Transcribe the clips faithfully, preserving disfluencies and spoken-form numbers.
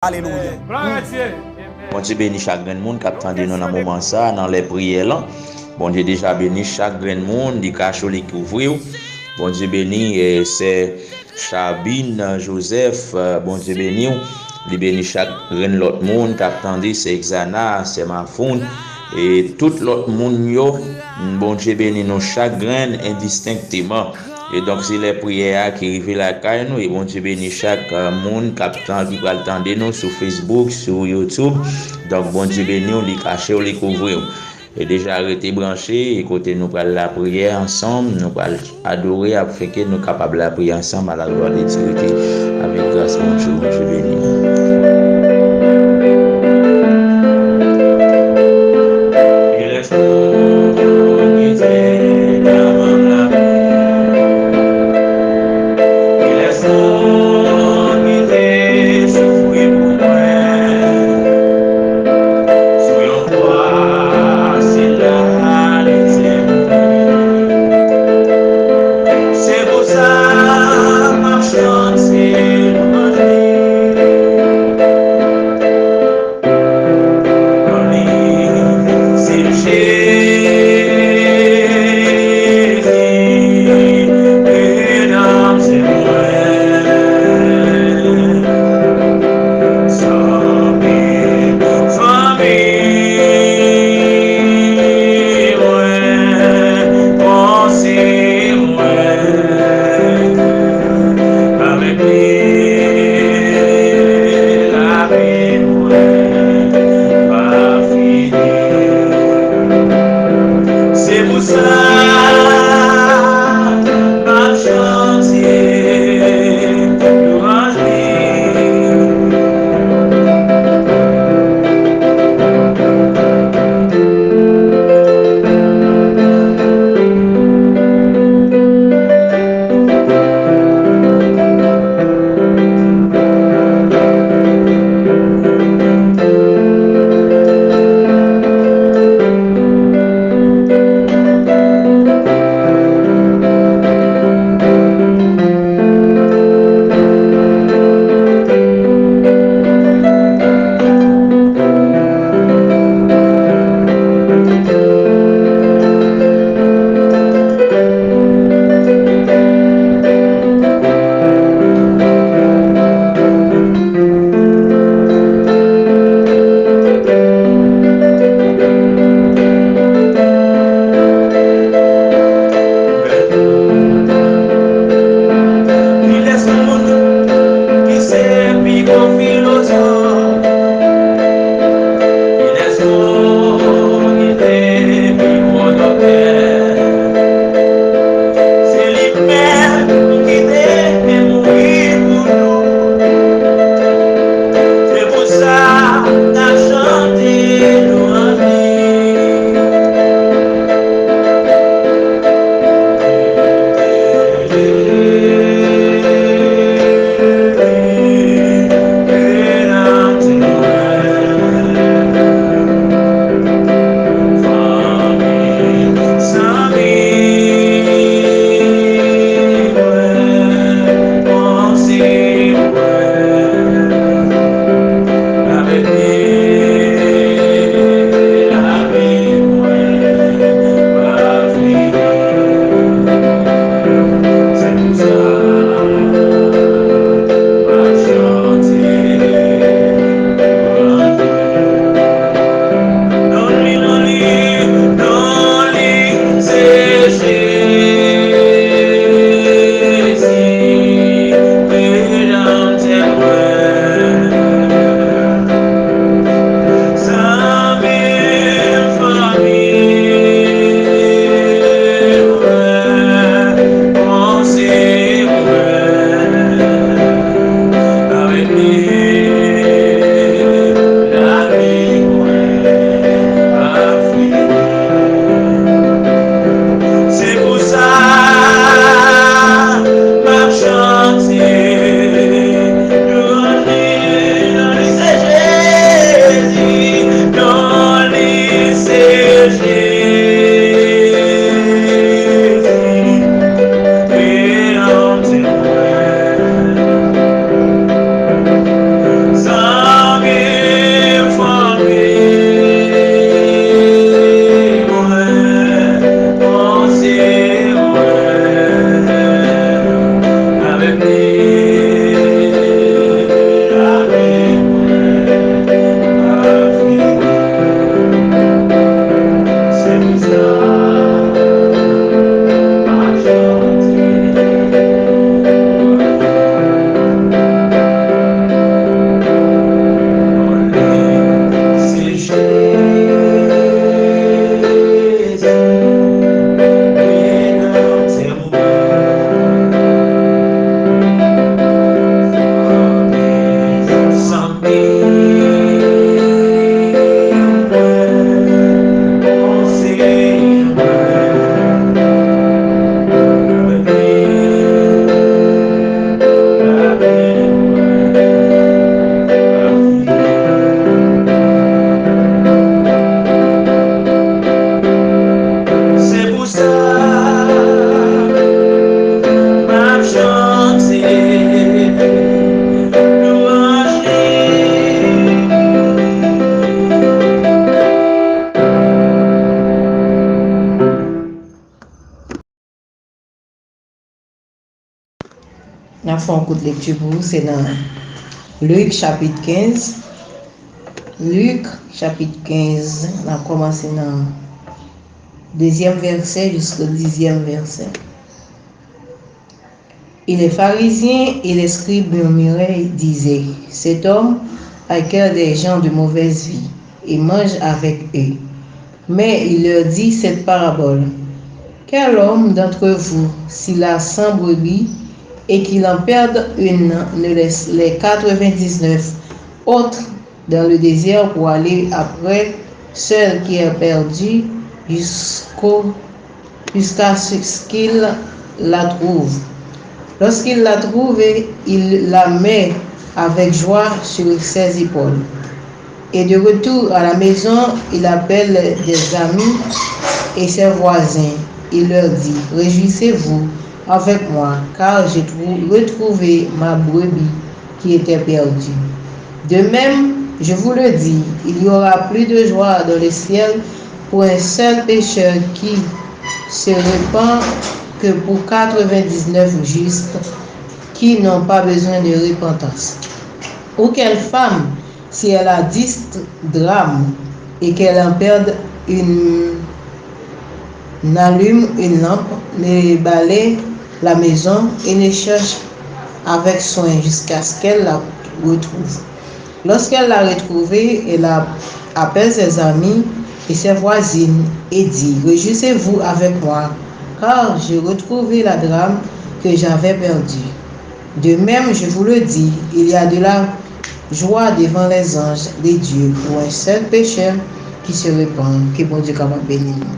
Alelouya. Glwa a Dye. Bondye beni chak grenn moun k ap tande nou nan moman sa, nan lè priyè lan. Bondye deja beni chak grenn moun, li kache w, li kouvri w. Bondye beni, eh, sè Chabine Joseph, eh, Bondye beni w. Li beni chak grenn lòt moun k ap tande, sè Exana, sè Mafoun, e tout lòt moun yo. Bondye beni nou chak grenn endistenkteman. E donk, se lè priyè a ki rive lakay nou, e Bondye beni chak, eh, moun k ap tan-, ki pral tande nou sou Facebook, sou YouTube. Donk, Bondye beni w, li kache w, li kouvri w. E deja rete branche, e kote nou pral lapriyè ansanm, nou pral adore, afenke nou kapab lapriyè ansanm, à la gloire de Dieu. Rete avèk gras Bondye, Bondye beni nou. Ki lè sa ki te soufri pou mwen sou yon kwa, se la li te mouri. Se pou sa m ap chante lwanj li. Avèk li, lavi mwen pa fini. Se pou sa, m ap chante lwanj li. Yon kout lekti pou ou, se nan Lik chapit kenz. Lik chapit kenz, n ap kòmanse nan dezyèm vèsè jiska dizyèm vèsè. Et les pharisiens et les scribes murmuraient, disaient, cet homme a cœur des gens de mauvaise vie et mange avec eux. Mais il leur dit cette parabole. Quel homme d'entre vous, s'il a cent brebis et qu'il en perde une, ne laisse les quatre-vingt-dix-neuf autres dans le désert pour aller après celle qui est perdue jusqu'au, jusqu'à ce qu'il la trouve. Lorsqu'il l'a trouvée, il la met avec joie sur ses épaules. Et de retour à la maison, il appelle des amis et ses voisins. Il leur dit, réjouissez-vous avec moi, car j'ai trou- retrouvé ma brebis qui était perdue. De même, je vous le dis, il y aura plus de joie dans le ciel pour un seul pécheur qui se repent que pour quatre-vingt-dix-neuf justes qui n'ont pas besoin de repentance. Ou quelle femme, si elle a dix drachmes et qu'elle en perd une, n'allume une lampe, ne balaye la maison et ne cherche avec soin jusqu'à ce qu'elle la retrouve. Lorsqu'elle l'a retrouvée, elle a appelé ses amis et ses voisines et dit, réjouissez-vous avec moi, car j'ai retrouvé la drachme que j'avais perdue. De même, je vous le dis, il y a de la joie devant les anges de Dieu pour un seul pécheur qui se repent. Ke Bondye kapab beni nou.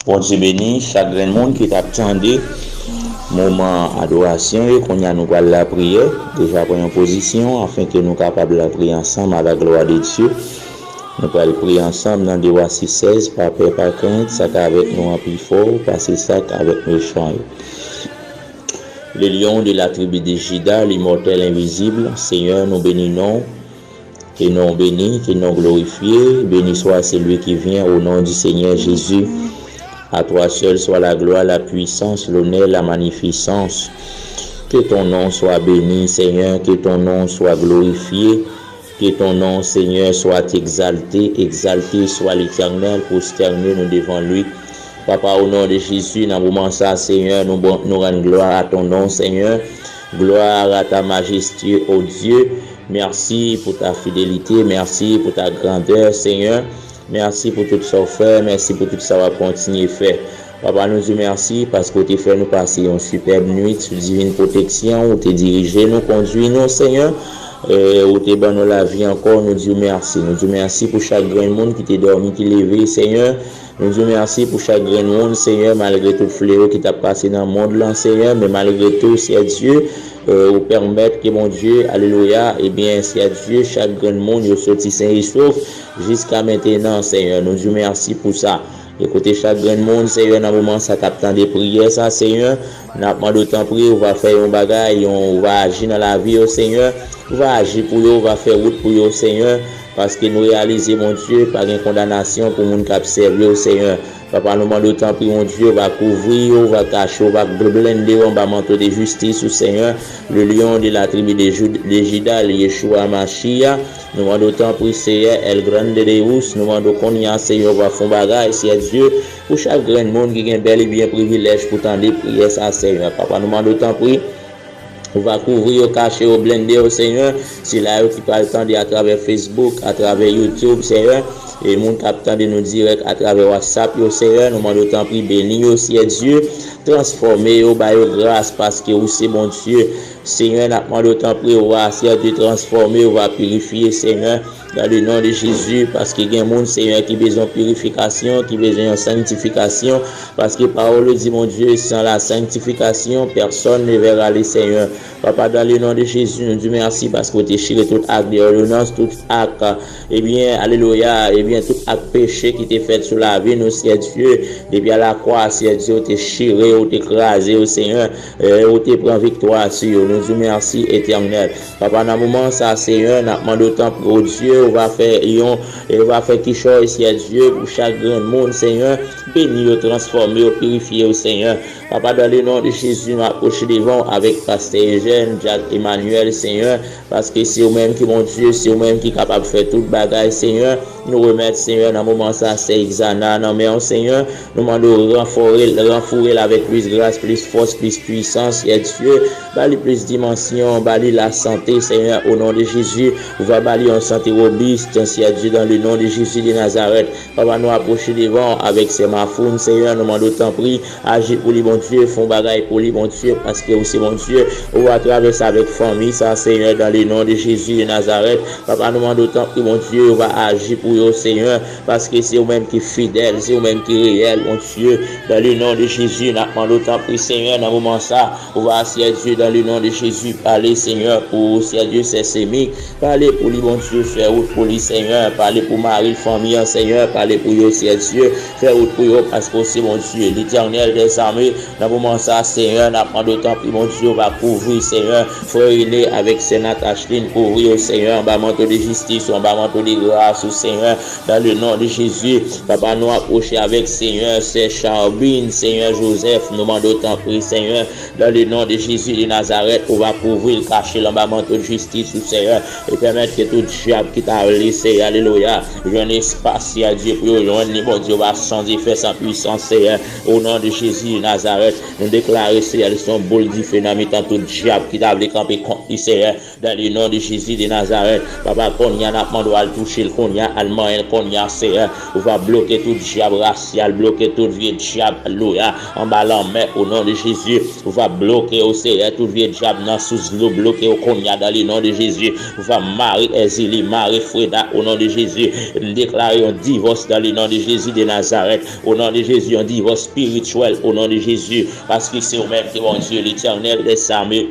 Bondye beni chak grenn moun ki t ap tande moman adorasyon yo. Kounye a nou pral lapriyè. Deja pran yon pozisyon afenke nou kapab lapriyè ansanm a la glwa de Dye. Nou pral priye ansanm nan de Wa sis sèz, pa pè, pa krent, sa k avèk nou an pi fò pase sa k avèk mechan yo. Le lion de la tribu de Juda, l'immortel invisible, Senyè, nou beni non w. Ke non w beni, ke non w glorifye. Béni soit celui qui vient au nom du Seigneur Jésus. À toi seul soit la gloire, la puissance, l'honneur, la magnificence. Que ton nom soit béni, Seigneur, que ton nom soit glorifié. Que ton nom, Seigneur, soit exalté. Exalté soit l'Éternel, prosternez-nous devant lui. Papa, au nom de Jésus, nan moman sa, Senyè, nou, bon, nou rann glwa a ton non, Senyè. Gloire à ta majesté, ô Dieu. Merci pour ta fidélité, merci pour ta grandeur, Senyè. Mèsi pou tout sa w fè, mèsi pou tout sa w ap kontinye fè. Papa, nou di w mèsi paske w te fè nou pase yon sipèb nwit sou divin pwoteksyon, ou te dirije nou, kondwi nou, Senyè. E, ou te ban nou lavi ankò, nou di w mèsi. Nou di w mèsi pou chak grenn moun ki te dòmi, ki leve, Senyè. Nou di w mèsi pou chak grenn moun, Senyè, malgre tout fleyo ki t ap pase nan mond lan, Senyè, men malgre tou, Seyè Dye, e, ou pèmèt ke, Bondye, alelouya, ebyen, Seyè Dye, chak grenn moun, yo soti sen e sof jiska mentenan, Senyè. Nou di w mèsi pou sa. E kote chak grenn moun, Senyè, nan moman sa, k ap tande priyè sa, Senyè, n ap mande w, tanpri, ou va fè yon bagay, yon, ou va aji nan lavi yo, Senyè. Ou va aji pou yo, ou va fè wout pou yo, Senyè. Paske nou reyalize, Bondye, pa gen kondanasyon pou moun k ap sèvi w, Senyè. Papa, nou mande w, tanpri, Bondye, ou va kouvri yo, ou va kache, ou va blende yo anba manto de jistis ou, Senyè. Le lion de la tribu de Ju-, de Juda, Yeshua Mashiach. Nou mande w, tanpri, Seyè, El Grande Deus, nou mande w kounye a, Senyè, ou va fè yon bagay, Seyè Dye, pou chak grenn moun ki gen bèl e byen privilèj pou tande priyè sa, Senyè. Papa, nou mande w, tanpri, ou va kouvri yo, kache yo, blende yo, Senyè. Sila yo ki pral tande atravè Facebook, atravè YouTube, Senyè. E moun k ap tande nou dirèk atravè WhatsApp yo, Senyè. Nou mande w, tanpri, beni yo, Seyè Dye. Transfòme yo, ba yo gras, paske ou se Bondye. Senyè, n ap mande w, tanpri, ou va, Seyè Dye, transfòme, ou va pirifye, Senyè. Dans le nom de Jésus, paske gen moun, Senyè, ki bezwen pirifikasyon, ki bezwen yon sanktifikasyon, paske pawòl ou di, Bondye, sans la sanctification, personne ne verra le Seigneur. Papa, dans le nom de Jésus, nou di mèsi paske ou te chire tout ak de òdonans, tout ak, ebyen, alelouya, ebyen, tout ak peche ki te fèt sou lavi nou, Seyè Dye, depi a lakwa, Seyè Dye, ou te chire, ou te kraze, o Senyè, e ou te pran viktwa sou yo. Nou di mèsi, Etènèl. Papa, nan moman sa, Senyè, n ap mande w, tanpri, o Dye, ou va fè yon, e ou va fè kichòy, Seyè Dye, pou chak grenn moun, Senyè. Beni yo, transfòme yo, pirifye yo, Senyè. Papa, dans le nom de Jésus, nou apwoche devan w avèk pastè Eugène, dyak Emmanuel, Senyè, paske se ou menm ki Bondye, se ou menm ki kapab fè tout bagay, Senyè. Nou remèt, Senyè, nan moman sa, sè Exana nan men w, Senyè. Nou mande w ranfore l, ranfoure l avèk plis gras, plis fòs, plis pwisans, Seyè Dye. Ba li plis dimansyon, ba li lasante, Senyè, o non de Jezi. Ou va ba li yon sante wobis, Seyè Dye, dans le nom de Jésus de Nazareth. Papa, nou apwoche devan w avèk sè Mafoun, Senyè, nou mande w, tanpri, aji pou li, Bondye, fè yon bagay pou li, Bondye, paske ou se Bondye, ou va travèse avèk fanmi sa, Senyè, dans le nom de Jésus de Nazareth. Papa, nou mande w, tanpri, Bondye, ou va aji pou yo, Senyè, paske se ou menm ki fidèl, se ou menm ki reyèl, Bondye, dans le nom de Jésus, n ap mande w, tanpri, Senyè, nan moman sa, ou va, Seyè Dye, dans le nom de Jésus, pale, Senyè, pou, Seyè Dye, sè Semi, pale pou li, Bondye, fè wout pou li, Senyè. Pale pou mari l, fanmi an, Senyè. Pale pou yo, Seyè Dye. Fè wout pou yo, paske w se Bondye, Letènèl dèzame. Nan moman sa, Senyè, n ap mande w, tanpri, Bondye, ou va kouvri, Senyè. Frè Rene avèk sè Natachlin, kouvri yo, Senyè, anba manto de jistis ou, anba manto de gras ou, Senyè. Dans le nom de Jésus, papa, nou apwoche avèk, Senyè, sè Charbin, Senyè Joseph, nou mande w, tanpri, Senyè. Dans le nom de Jésus de Nazareth, ou va kouvri l, kache l anba manto jistis ou, Senyè, e pèmèt ke tout dyab ki ta vle, Senyè, alelouya, jwenn espas, Seyè Dye, pou yo jwenn li, Bondye, ou va san zefè, san pwisans, Senyè, o non de Jezi de Nazareth, nou deklare, Senyè, li se yon boul dife nan mitan tout dyab ki ta vle kanpe kont li, Senyè. Dans le nom de Jésus de Nazareth, papa, kounye a n ap mande w al touche l, kounye a al manyen l, kounye a, Senyè, ou va bloke tout dyab rasyal, bloke tout vye dyab, alelouya, anba lanmè, o non de Jezi, ou va bloke yo, Senyè, tout vye dyab nan sous dlo, bloke yo kounye a, dans le nom de Jésus, ou va mare Èzili, mare Freda, o non de Jezi, m deklare yon divòs, dans le nom de Jésus de Nazareth, o non de Jezi, yon divòs espirityèl, o non de Jezi, paske se ou menm ki Bondye, Letènèl dèzame.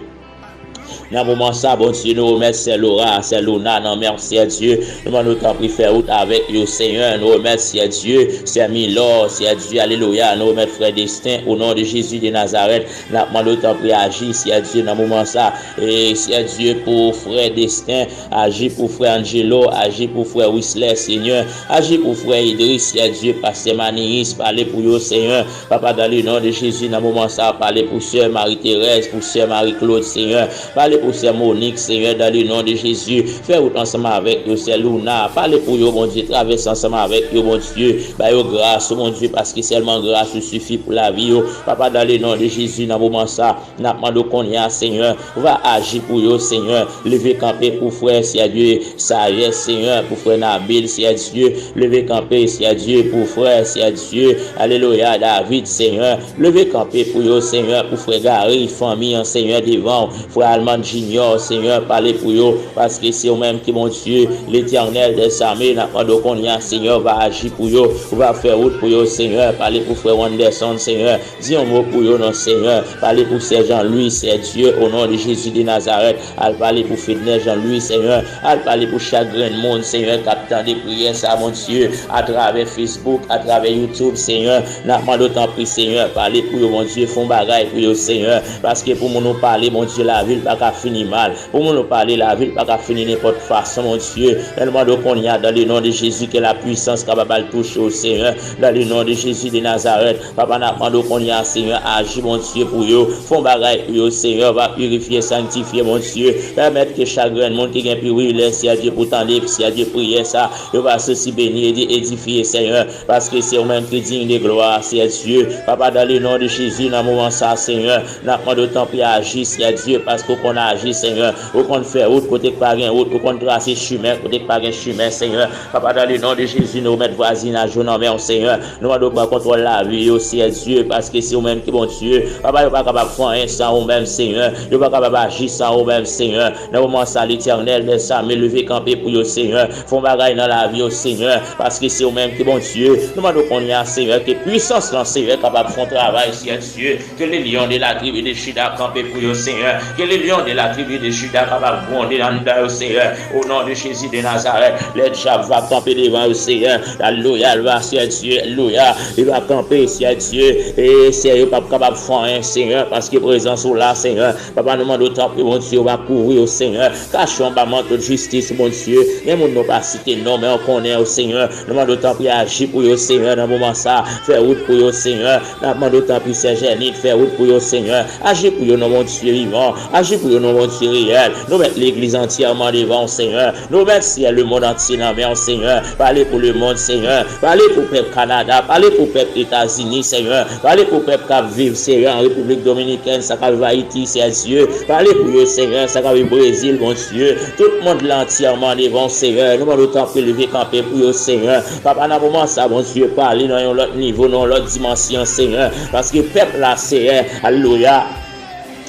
Nan moman sa, Bondye, nou remèt sè Lora, sè Lona nan men w, Seyè Dye. Nou mande w, tanpri, fè wout avèk yo, Senyè. Nou remèt, Seyè Dye, sè Milò, Seyè Dye, alelouya. Nou remèt frè Desten, o non de Jezi de Nazarèt. N ap mande w, tanpri, aji, Seyè Dye, nan moman sa. E, Seyè Dye, pou frè Desten, aji pou frè Angelo, aji pou frè Wislè, Senyè. Aji pou frè Idris, Seyè Dye, pastè Maniyis, pale pou yo, Senyè. Papa, dans le nom de Jésus, nan moman sa, pale pou sè Marie Thérèse, pou sè Marie Claude, Senyè. Pale pou sè Monik, Senyè, dans le nom de Jésus. Fè wout ansanm avèk yo, sè Louna. Pale pou yo, Bondye. Travèse ansanm avèk yo, Bondye. Ba yo gras ou, Bondye, paske sèlman gras ou sifi pou lavi yo. Papa, dans le nom de Jésus, nan moman sa, n ap mande w kounye a, Senyè, ou va aji pou yo, Senyè. Leve kanpe pou frè, Senyè Dye, Sajès, Senyè, pou frè Nabil, Senyè Dye. Leve kanpe, Senyè Dye, pou frè, Senyè Dye. Alelouya, David, Senyè. Leve kanpe pou yo, Senyè, pou frè Gary, fanmi an, Senyè, devan w. Frè Alman Junior, Senyè, pale pou yo, paske se ou menm ki Bondye, Letènèl dèzame, n ap mande w kounye a, Senyè, ou va aji pou yo, ou va fè wout pou yo, Senyè, pale pou frè Wanderson, Senyè, di yon mo pou yo, non, Senyè, pale pou sè Jean Louis, sè Dye, o non de Jezi de Nazarèt, al pale pou Fednè Jean Louis, Senyè, al pale pou chak grenn moun, Senyè, k ap tande priyè sa, Bondye, atravè Facebook, atravè YouTube, Senyè, n ap mande w tanpri, Senyè, pale pou yo, Bondye, fè yon bagay pou yo, Senyè, paske pou moun ou pale, Bondye, lavi l pa ka fini mal, pou moun ou pale, lavi l pa ka fini nenpòt fason, Bondye, men nou mande w kounye a, dans le nom de Jésus, ke la puissance kapab al touche w, Senyè, dans le nom de Jésus de Nazareth, Papa, n ap mande w kounye a, Senyè, aji, Bondye, pou yo, fè yon bagay pou yo, Senyè, va pirifye, sanktifye, Bondye, pèmèt ke chak grenn moun ki gen pirilè, Senyè Dye, pou tande, Senyè Dye, priyè sa, yo va soti beni e edifye, Senyè, paske se ou menm ki digne de gloire, Senyè Dye. Papa, dans le nom de Jésus, nan moman sa, Senyè, n ap mande w tanpri aji, Senyè Dye, paske w konn aji, Senyè. Ou konn fè wout kote k pa gen wout, ou konn trase chimen kote k pa gen chimen, Senyè. Papa, dans le nom de Jésus, nou remèt vwazinaj yo nan men w, Senyè. Nou mande w pran kontwòl lavi yo, Senyè Dye, paske se ou menm ki Bondye. Papa, yo pa kapab fè anyen san ou menm, Senyè. Yo pa kapab aji san ou menm, Senyè. Nan moman sa, Letènèl dèzame, leve kanpe pou yo, Senyè. Fè yon bagay nan lavi yo, Senyè, paske se ou menm ki Bondye. Nou mande w kounye a, Senyè, ke pwisans lan, Senyè, kapab fè yon travay, Senyè Dye. Que le lion de la tribu de Juda kanpe pou yo, Senyè. Que le lion de la tribu de Juda kapab gwonde anndan yo, Senyè. O non de Jezi de Nazarèt, lè dyab va kanpe devan yo, Senyè. Alelouya, alelouya, Senyè Dye, alelouya. Li va kanpe, Senyè Dye. E, Senyè, yo p ap kapab fè anyen, Senyè, paske prezans ou la, Senyè. Papa, nou mande w tanpri, Bondye, ou va kouvri yo, Senyè. Kache yo anba manto jistis, Bondye. Gen moun nou pa site non, men ou konnen yo, Senyè. Nou mande w tanpri, aji pou yo, Senyè, nan moman sa. Fè wout pou yo, Senyè. N ap mande w tanpri, sè Jènit, fè wout pou yo, Senyè. Aji pou yo, non Bondye vivan. Aji pou yo, non Bondye reyèl. Nou met legliz antyèman devan w, Senyè. Nou met syèl, lemonn antye nan men w, Senyè. Pale pou lemonn, Senyè. Pale pou pèp Kanada. Pale pou pèp Etazini, Senyè. Pale pou pèp k ap viv, Senyè, an Repiblik Dominikèn, sa k ap viv Ayiti, Senyè Dye. Pale pou yo, Senyè, sa k ap viv Brezil, Bondye. Tout mond lan antyèman devan w, Senyè. Nou mande w tanpri leve kanpe pou yo, Senyè. Papa, nan moman sa, Bondye, pale nan yon lòt nivo, nan yon lòt dimansyon, Senyè. Paske pèp la, Senyè, alelouya,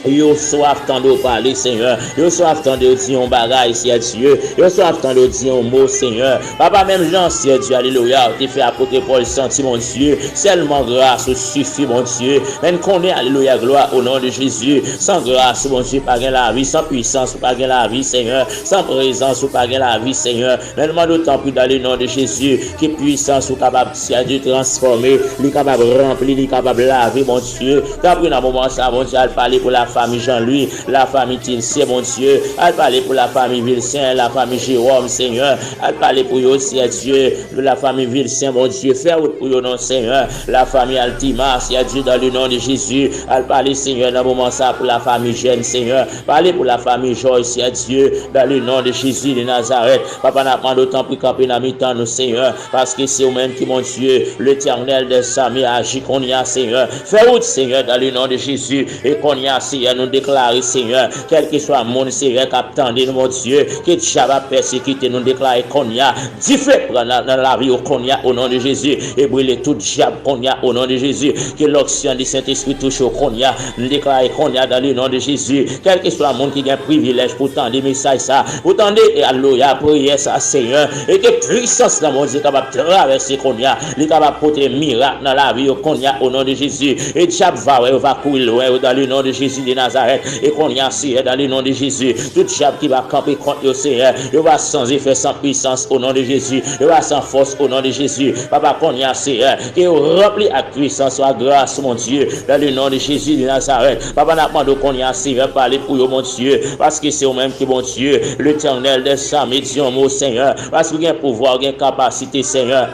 yo swaf tande w pale, Senyè. Yo swaf tande w di yon bagay, Senyè Dye. Yo swaf tande w di yon mo, Senyè. Papa, menm jan, Senyè Dye, alelouya, ou te fè apot Pòl santi, Bondye, sèlman gras ou sifi, Bondye. Men n konnen, alelouya, glwa o non de Jezi. San gras ou, Bondye, pa gen lavi. San pwisans ou, pa gen lavi, Senyè. San prezans ou, pa gen lavi, Senyè. Men nou mande w tanpri, dans le nom de Jésus, ke pwisans ou kapab, Senyè Dye, transfòme, li kapab ranpli, li kapab lave, Bondye. Tanpri, nan moman sa, Bondye, al pale pou lafanmi Jean Louis, lafanmi Tilsye, Bondye. Al pale pou lafanmi Vilsen, lafanmi Jewòm, Senyè. Al pale pou yo, Senyè Dye, lafanmi Vilsen, Bondye. Fè wout pou yo, non, Senyè. Lafanmi Altima, Senyè Dye, dans le nom de Jésus. Al pale, Senyè, nan moman sa, pou lafanmi Jèn, Senyè. Pale pou lafanmi Jòj, Senyè Dye, dans le nom de Jésus de Nazareth. Papa, n ap mande w tanpri kanpe nan mitan nou, Senyè, paske se ou menm ki Bondye, Letènèl dèzame, aji kounye a, Senyè. Fè wout, Senyè, dans le nom de Jésus. E kounye a, Senyè, nou deklare, Senyè, kèlkeswa moun, Senyè, k ap tande nou, Bondye, ke dyab ap pèsekite, nou deklare kounye a, dife pran nan, nan lavi yo kounye a, o non de Jezi, e brile tout dyab kounye a, o non de Jezi, ke lonksyon de Sentespri touche w kounye a, m deklare kounye a, dans le nom de Jésus, kèlkeswa moun ki gen privilèj pou tande mesaj sa, pou tande, e alelouya, priyè sa, Senyè, e ke pwisans lan, Bondye, kapab travèse kounye a, li kapab pote mirak nan lavi yo kounye a, o non de Jezi, e dyab va wè, yo va kouri lwen, yo, dans le nom de Jésus de Nazareth, e kounye a, Senyè, dans le nom de Jésus, tout dyab ki va kanpe kont yo, Senyè, yo va san zefè, san pwisans, o non de Jezi, yo va san fòs, o non de Jezi, Papa, kounye a, Senyè, ke yo ranpli ak pwisans ou, ak gras, Bondye, dans le nom de Jésus de Nazareth. Papa, n ap mande w kounye a, Senyè, pale pou yo, Bondye, paske se ou menm ki Bondye, Letènèl dèzame, di yon mo, Senyè, paske ou gen pouvwa, ou gen kapasite, Senyè.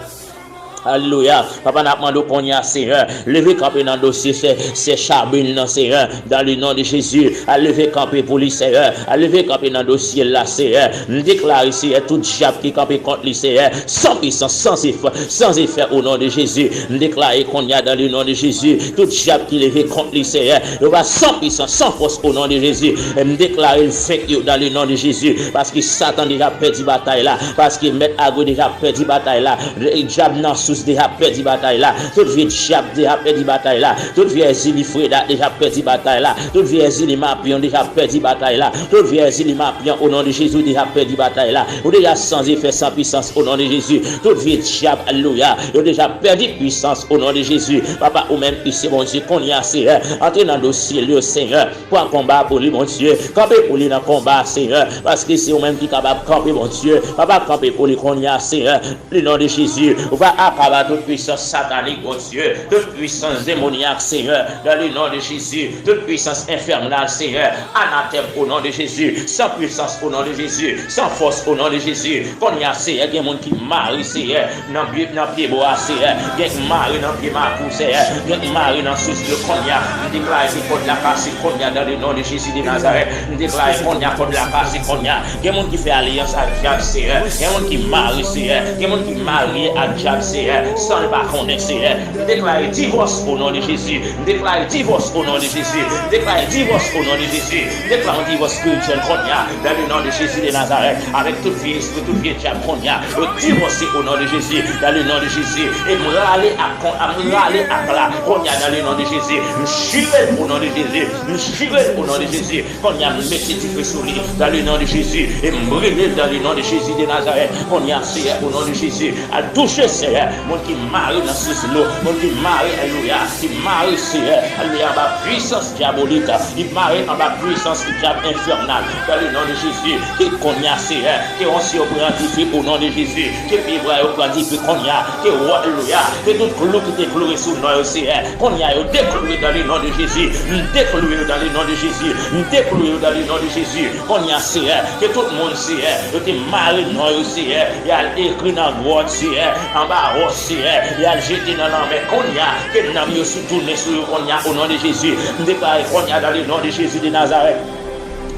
Alelouya. Papa, n ap mande w kounye a, Seyè, leve kanpe nan dosye sè, sè Chabin nan, Seyè, dans le nom de Jésus. Al leve kanpe pou li, Seyè. Al leve kanpe nan dosye l la, Seyè. M deklare, Seyè, tout djab ki kanpe kont li, Seyè, san pisans, san efè, san efè, o non de Jezi. M deklare kounye a, dans le nom de Jésus, tout djab ki leve kont li, Seyè, yo va san pisans, san fòs, o non de Jezi. E m deklare l venk yo, dans le nom de Jésus. Paske Satan deja pèdi batay la. Paske mèt agwe deja pèdi batay la. Djab nan sous deja pèdi batay la. Tout vye djab deja pèdi batay la. Tout vye Ezili Freda deja pèdi batay la. Tout vye Ezili Mapyon deja pèdi batay la. Tout vye Ezili Mapyon, o non de Jezi, ou deja pèdi batay la. Ou deja san efè, san pisans, o non de Jezi. Tout vye djab, alelouya, yo deja pèdi pisans, o non de Jezi. Papa, ou menm ki se Bondye, kounye a, Seyè, antre nan dosye l yo, Seyè. Pran konba pou li, Bondye. Kanpe pou li nan konba, Seyè. Paske se ou menm ki kapab kanpe, Bondye. Papa, kanpe pou li kounye a, Seyè. Le non de Jezi, ou va akaba tout pwisans satanik, Bondye, tout pwisans demonyak, Seyè, dans le nom de Jésus, tout pwisans enfènal, Seyè, anatèm, o non de Jezi, san pwisans, o non de Jezi, san fòs, o non de Jezi. Kounye a, Seyè, gen moun ki mare, Seyè, nan pye, nan pye bwa, Seyè, gen k mare nan pye makou, Seyè, gen k mare nan sous dlo, kounye a, m deklare ke kòd la kase, kounye a, dans le nom de Jésus de Nazareth, m deklare kounye a, kòd la kase, kounye a, Gen moun ki fè alyans ak dyab, Seyè. Gen moun ki mare, Seyè. Gen moun ki marye ak dyab, Seyè, san l pa konnen, Seyè. M deklare divòs o non de Jezi. M deklare divòs o non de Jezi. M deklare divòs o non de Jezi. M deklare yon divòs espirityèl kounye a, dans le nom de Jésus de Nazareth, avèk tout vye espri, tout vye dyab kounye a. Yo divòse o non de Jezi, dans le nom de Jésus. E m rale ak kon, m rale ak la kounye a, dans le nom de Jésus. M chire l o non de Jezi. M chire l o non de Jezi. Kounye a, m mete dife sou li, dans le nom de Jésus, e m brile l, dans le nom de Jésus de Nazareth. Kounye a, Seyè, o non de Jezi, al touche, Seyè, moun ki mare nan sous dlo, moun ki mare, alelouya, ki mare, Seyè, alelouya, anba pwisans dyabolik, ki mare anba pwisans dyab enfènal, dans le nom de Jésus. Ke kounye a, Seyè, ke onse yo pran dife, o non de Jezi, ke pye bwa yo pran dife kounye a, ke, alelouya, ke tout klou ki te kloure sou non yo, Seyè, kounye a, yo dekloure dans le nom de Jésus. M dekloure yo dans le nom de Jésus. M dekloure yo dans le nom de Jésus. Kounye a, Seyè, ke tout moun, Seyè, yo te mare non yo, Seyè, y al ekri nan gwòt, Seyè, anba wòch, Seyè, y al jete nan lanmè. Kounye a, ke nanm yo sou, tounen sou yo kounye a, o non de Jezi. M deklare kounye a, dans le nom de Jésus de Nazareth.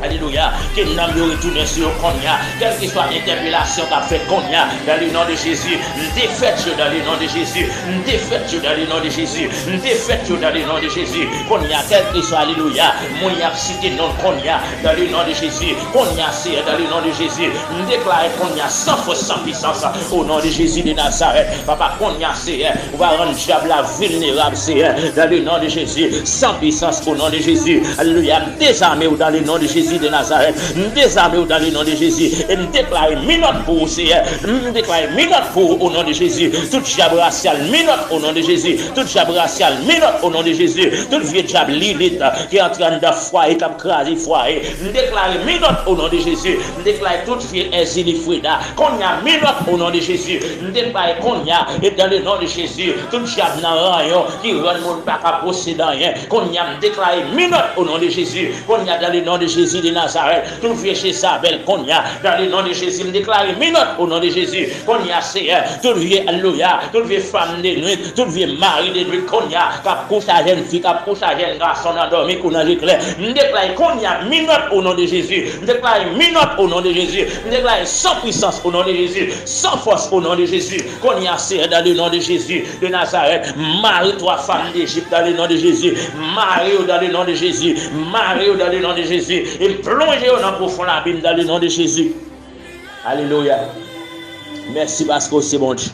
Alelouya. Ke nanm yo retounen sou yo kounye a. Kèlkeswa entèpelasyon k ap fèt kounye a, dans le nom de Jésus, m defèt yo dans le nom de Jésus. M defèt yo dans le nom de Jésus. M defèt yo dans le nom de Jésus. Kounye a, kèlkeswa, alelouya, moun y ap site non kounye a, dans le nom de Jésus. Kounye a, Seyè, dans le nom de Jésus, m deklare kounye a, san fòs, san pwisans, o non de Jezi de Nazareth. Papa, kounye a, Seyè, ou va rann dyab la vilnerab, Seyè, dans le nom de Jésus, san pwisans, o non de Jezi. Alelouya, m dezame w dans le nom de Jezi de Nazareth. M dezame w dans le nom de Jezi. E m deklare minòt pou ou, Seyè. M deklare minòt pou ou, o non de Jezi. Tout dyab rasyal, minòt, o non de Jezi. Tout dyab rasyal, minòt, o non de Jezi. Tout vye dyab Lilit ki antre anndan fwaye, k ap kraze fwaye. M deklare minòt, o non de Jezi. M deklare tout vye Ezili Freda. Kounye a, minòt, o non de Jezi. M deklare kounye a, e dans le nom de Jésus, tout dyab nan ranyon ki rann moun pa ka posede anyen. Kounye a, m deklare minòt, o non de Jezi. Kounye a, dans le nom de Jésus de Nazareth, tout vye Jezabèl, kounye a, dans le nom de Jésus, m deklare minòt, o non de Jezi. Kounye a, Seyè, tout vye, alelouya, tout vye fanm de nwit, tout vye mari de nwit, kounye a, k ap kouche a jèn fi, k ap kouche a jèn gason nan dòmi kou nan je klè. M deklare kounye a, minòt, o non de Jezi. M deklare minòt, o non de Jezi. M deklare san pwisans, o non de Jezi. San fòs, o non de Jezi. Kounye a, Seyè, dans le nom de Jésus de Nazareth, mare twa fanm d'Égypte, dans le nom de Jésus. Mare yo dans le nom de Jésus. Mare yo dans le nom de Jésus. E plonje yo nan pwofon labim, dans le nom de Jésus. Alelouya. Mèsi paske w se Bondye.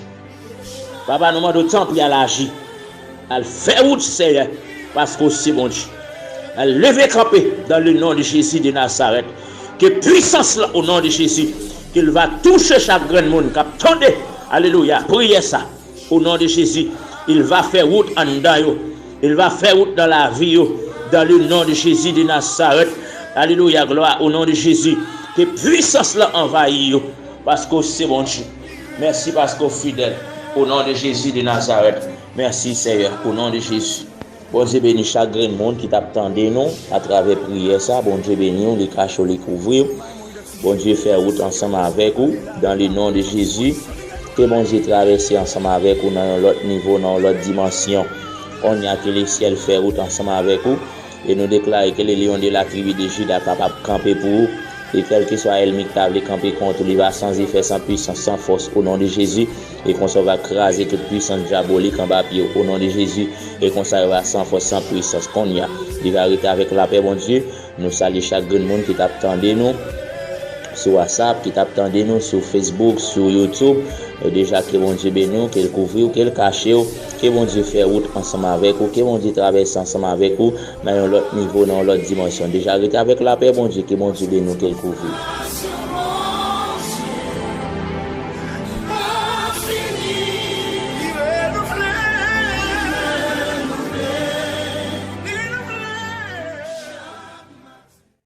Papa, nou mande w, tanpri, al aji. Al fè wout, Seyè, paske w se Bondye. Al leve kanpe dans le nom de Jésus de Nazareth. Ke pwisans lan, o non de Jezi, ke l va touche chak grenn moun k ap tande, alelouya, priyè sa. O non de Jezi, il va fè wout anndan yo. Il va fè wout dans la vie yo. Dans le nom de Jésus de Nazareth. Alelouya, glwa o non de Jezi. Ke pwisans lan anvayi yo. Paske w se Bondye. Mèsi paske w fidèl. O non de Jezi de Nazarèt. Mèsi, Seyè. O non de Jezi. Bondye beni chak grenn moun ki t ap tande nou atravè priyè sa. Bondye beni w, li kache w, li kouvri w. Bondye fè wout ansanm avèk ou, dans le nom de Jésus. Ke Bondye travèse ansanm avèk ou nan yon lòt nivo, nan yon lòt dimansyon. Kounye a ke lesyèl fè wout ansanm avèk ou. E nou deklare ke le Lion de la tribi de Jida kapab kanpe pou ou. E kèlkeswa ènmi ki ta vle kanpe kont ou, li va san zefè, san pwisans, san fòs, o non de Jezi. E konsa, w va kraze tout pwisans dyabolik anba pye w, o non de Jezi. E konsa, yo va san fòs, san pwisans. Kounye a, li va rete avèk lapè Bondye. Nou salye chak grenn moun ki t ap tande nou sou WhatsApp, ki t ap tande nou sou Facebook, sou YouTube. Deja, ke Bondye beni w, ke l kouvri w, ke l kache w, ke Bondye fè wout ansanm avèk ou, ke Bondye travèse ansanm avèk ou nan yon lòt nivo, nan yon lòt dimansyon. Deja, rete avèk lapè Bondye, ke Bondye beni w, ke l kouvri w.